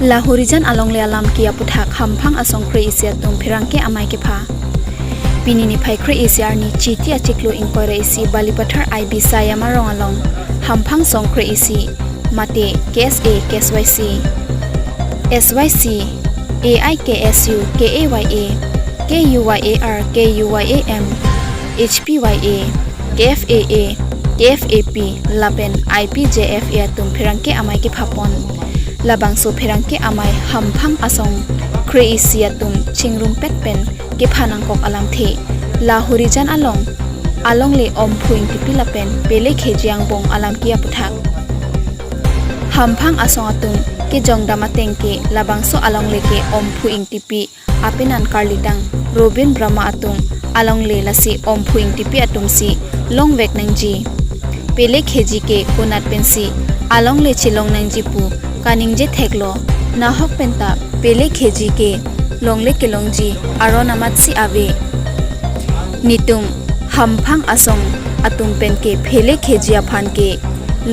Lahorijan along le alam ki aputhak hamphang asong khre isi atum phirangke amai ke pha pinini phai khre isi arni chiti achiklo inquiry isi Balipathar IB sayama rong along hamphang song khre isi mate KSA KSYC SYC AIKSU KAYA KUYAR KUYAM HPYA KFAA KFAP lapen IPJF atum phirangke amai ke phapon labangso phirangke amai hamphang asong khre isi atum chingrum pet pen ke phanangkok alam the lahorijan along along le om phuing tipi lapen pele khejiang bong alam ki aputhak hamphang asong atum ke jongdama tengke labangso along le ke om phuing tipi apinan karlitang Robin Brahma atum along le lasi om phuing tipi atum si longwek nangji pele kheji ke konat pensi along le chilong nangji pu kaningje theklo nahok penta pele kheji ke longle kelongji aron amatsi ave nitung hamphang asong atum pen ke phele kheji aphan ke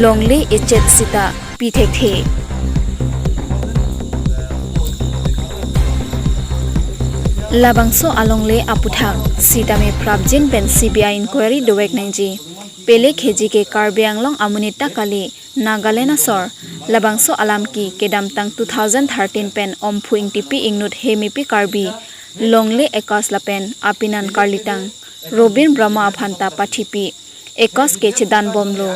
longle echet sita pithek the. Labangso alongle aputhak sitame prabjin pen CBI inquiry dowek nangji pele kheji ke Karbi Anglong amunita kali Nagaland asor labangso alam ki kedamtang 2013 pen omphu ingtipi ingnut hemipi Karbi longle ekas lapen apinan karlitang Robin Brahma aphanta pathipi ekas ke chedan bomlo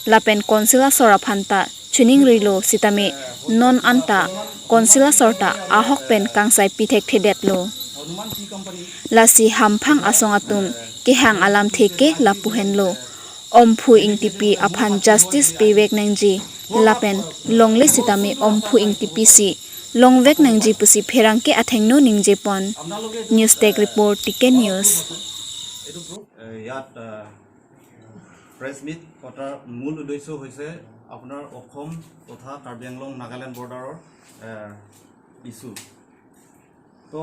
lapen konsila sor aphanta chuning rilo sitame non anta konsila sorta ahok pen kangsai pithek thedetlo lasi hamphang asong atum ke hang alam theke lapuhenlo omphu ingtipi aphan justice pewek nangji lapen longle sitame omphu ingtipi si longwek nangji pusi pherangke athengno ningje pon. News tech report TK news. ইয়াত press meat পতাৰ মূল উদ্দেশ্য হৈছে আপোনাৰ অসম তথা Karbi Anglong Nagaland বৰ্ডাৰৰ issue. তো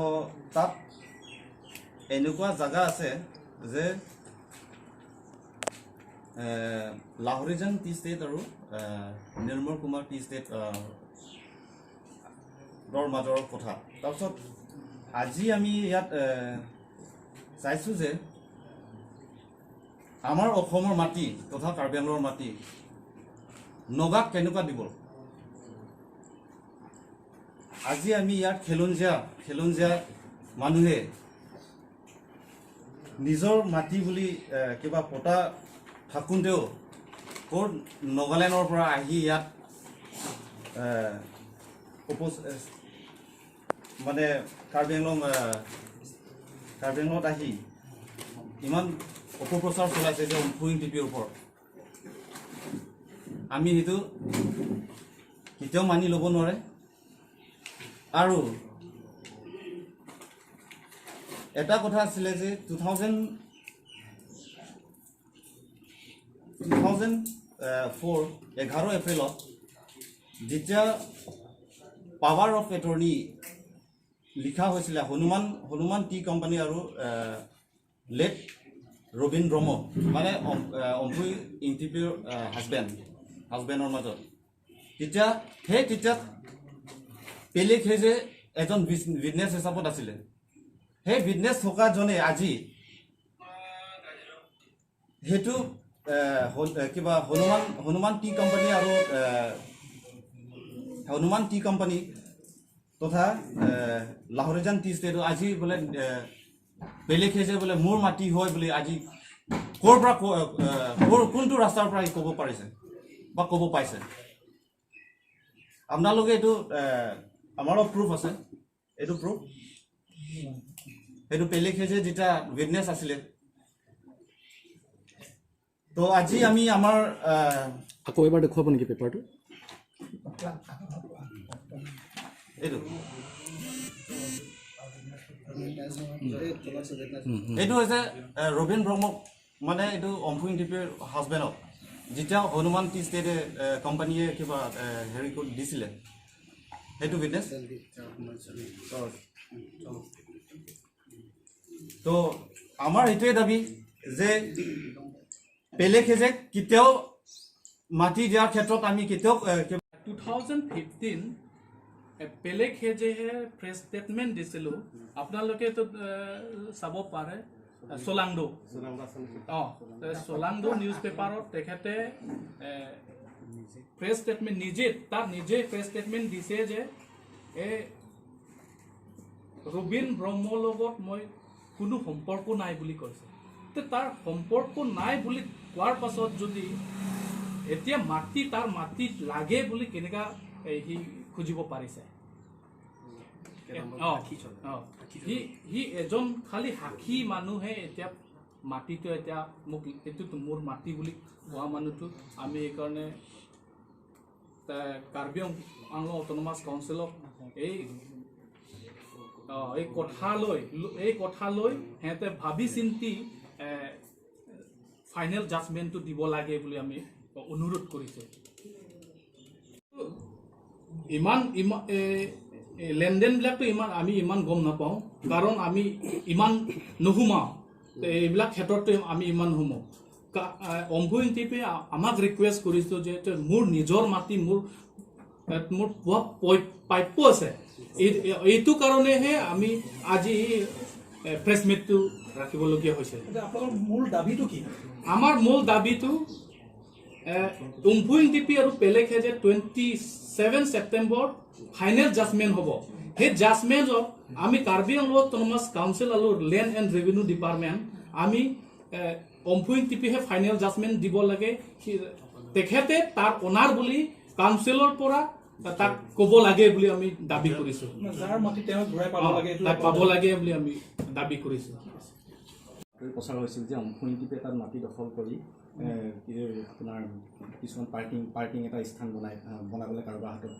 তাত এনেকুৱা জাগা আছে যে লাহৰিজান টি ষ্টেট আৰু নিৰ্মল কুমাৰ টি ষ্টেট ৰ মাজৰ কথা। তাৰপিছত আজি আমি ইয়াত চাইছোঁ যে আমাৰ অসমৰ মাটি তথা কাৰ্বি আংলঙৰ মাটি নগাক কেনেকুৱা দিব। আজি আমি ইয়াত খিলঞ্জীয়া মানুহে নিজৰ মাটি বুলি কিবা পতা থাকোঁতেও ক'ত নগালেণ্ডৰ পৰা আহি ইয়াত মানে কাৰ্বি আংলঙত আহি ইমান অপপ্ৰচাৰ চলাইছে যে অম্ফুইং টিপিৰ ওপৰত। আমি সেইটো কেতিয়াও মানি ল'ব নোৱাৰে। আৰু এটা কথা আছিলে যে 2004 11 এপ্ৰিলত যেতিয়া পাৱাৰ অফ এটৰ্নি লিখা হৈছিলে হনুমান টি কোম্পানী আৰু লেট ৰবীন ব্ৰহ্ম মানে অম্ফুই ইংটিপিৰ হাজবেণ্ডৰ মাজত, তেতিয়া সেই তেতিয়া পেলে খেজে এজন উইটনেছ হিচাপত আছিলে। সেই উইটনেছ থকাজনে আজি সেইটো কিবা হনুমান টি কোম্পানী আৰু হনুমান টি কোম্পানী তথা লাহৰিজান টি ষ্টেট আজি বোলে পেলে খেজে বোলে মোৰ মাটি হয় বুলি আজি ক'ৰ পৰা কোনটো ৰাস্তাৰ পৰা ক'ব পাৰিছে বা ক'ব পাইছে? আপোনালোকে এইটো আমাৰো প্ৰুফ আছে, এইটো প্ৰুফ সেইটো পেলে খেজে যেতিয়া উইটনেছ আছিলে। তো আজি আমি আমাৰ আকৌ এবাৰ দেখুৱাব নেকি পেপাৰটো? এইটো এইটো হৈছে ৰবীন ব্ৰহ্মক মানে এইটো অম্ফুইং টিপিৰ হাজবেণ্ডক যেতিয়া হনুমান টি ষ্টেটে কোম্পানীয়ে কিবা হেৰি কৰি দিছিলে সেইটো উইটনেছ। তো আমাৰ এইটোৱে দাবী যে পেলে খেজে কেতিয়াও মাটি দিয়াৰ ক্ষেত্ৰত আমি কেতিয়াও 2015 পেলে খেজেহে প্ৰেছ ষ্টেটমেণ্ট দিছিলোঁ, আপোনালোকেতো চাব পাৰে। চলাংডো, চলাংডো নিউজ পেপাৰত তেখেতে প্ৰেছ ষ্টেটমেণ্ট নিজে তাত নিজে প্ৰেছ ষ্টেটমেণ্ট দিছে যে এই ৰবীন ব্ৰহ্মৰ লগত মই কোনো সম্পৰ্ক নাই বুলি কৈছে। তে তাৰ সম্পৰ্ক নাই বুলি কোৱাৰ পাছত যদি এতিয়া মাটি তাৰ মাটি লাগে বুলি কেনেকা সি খুজিব পাৰিছে? সি সি এজন খালি সাক্ষী মানুহে এতিয়া মাটিটো এতিয়া মোক এইটোতো মোৰ মাটি বুলি কোৱা মানুহটো। আমি সেইকাৰণে কাৰ্বি আংলং অট'নমাছ কাউন্সিলক এই কথা লৈ সিহঁতে ভাবি চিন্তি ফাইনেল জাজমেণ্টটো দিব লাগে বুলি আমি অনুৰোধ কৰিছোঁ। ইমান ইমান লেনদেনবিলাকতো ইমান আমি ইমান গম নাপাওঁ, কাৰণ আমি ইমান নোসোমাওঁ এইবিলাক ক্ষেত্ৰতো, আমি ইমান নোসোমাওঁ। অম্ফুইং টিপে আমাক ৰিকুৱেষ্ট কৰিছোঁ যে মোৰ নিজৰ মাটি মোৰ মোৰ পোৱা প্ৰাপ্য আছে। এইটো কাৰণেহে আমি আজি প্ৰেছ মিটটো ৰাখিবলগীয়া হৈছে। আপোনালোকৰ মূল দাবীটো কি? আমাৰ মূল দাবীটো উমফুইং টিপি আৰু পেলেখে যে 27 ছেপ্টেম্বৰ ফাইনেল জাজমেণ্ট হ'ব, সেই জাজমেণ্টত আমি কাৰ্বি আংলং অট'নমাছ কাউন্সিল আৰু লেণ্ড এণ্ড ৰেভিনিউ ডিপাৰ্টমেণ্ট আমি অম্ফুইং টিপিহে ফাইনেল জাজমেণ্ট দিব লাগে। তেখেতে তাৰ অনাৰ বুলি কাউন্সিলৰ পৰা তাক ক'ব লাগে বুলি আমি দাবী কৰিছোঁ। যাৰ মাটি তেওঁ ঘূৰাই পাব লাগে, এইটো তাক পাব লাগে বুলি আমি দাবী কৰিছোঁ। বাতৰি প্ৰচাৰ হৈছিল যে অম্ফুইং টিপে তাত মাটি দখল কৰি আপোনাৰ কিছুমান পাৰ্কিং পাৰ্কিং এটা স্থান বনাবলৈ কাৰোবাৰ হাতত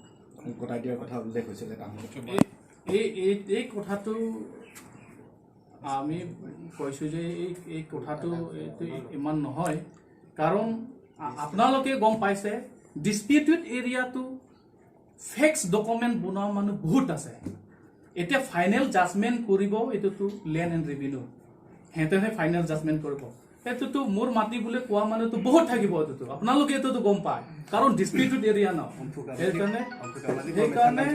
গতাই দিয়াৰ কথা উল্লেখ হৈছিল এটা সময়ত। এই এই এই কথাটো আমি কৈছোঁ যে এই এই কথাটো এইটো ইমান নহয়, কাৰণ আপোনালোকে গম পাইছে ডিছপিউটেড এৰিয়াটো ফেক্স ডকুমেণ্ট বনোৱা মানুহ বহুত আছে। এতিয়া ফাইনেল জাজমেণ্ট কৰিব এইটোতো লেণ্ড এণ্ড ৰেভিনিউ, সিহঁতেহে ফাইনেল জাজমেণ্ট কৰিব। এইটোতো মোৰ মাটি বুলি কোৱা মানুহতো বহুত থাকিব, এইটোতো আপোনালোকে এইটোতো গম পায়, কাৰণ ডিছপিউটেড এৰিয়া ন। সেইকাৰণে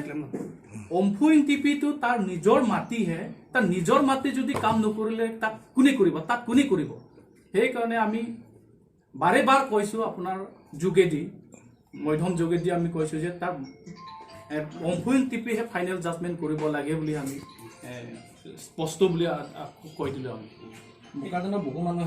অম্ফুইং টিপিটো তাৰ নিজৰ মাটিহে, তাৰ নিজৰ মাটি যদি কাম নকৰিলে তাক কোনে কৰিব, তাক কোনে কৰিব? সেইকাৰণে আমি বাৰে বাৰ কৈছোঁ, আপোনাৰ যোগেদি, মাধ্যম যোগেদি আমি কৈছোঁ যে তাৰ অম্ফুইং টিপিহে ফাইনেল জাজমেণ্ট কৰিব লাগে বুলি আমি স্পষ্ট বুলি কৈ দিলোঁ আমি। বোকাজানৰ বহু মানুহে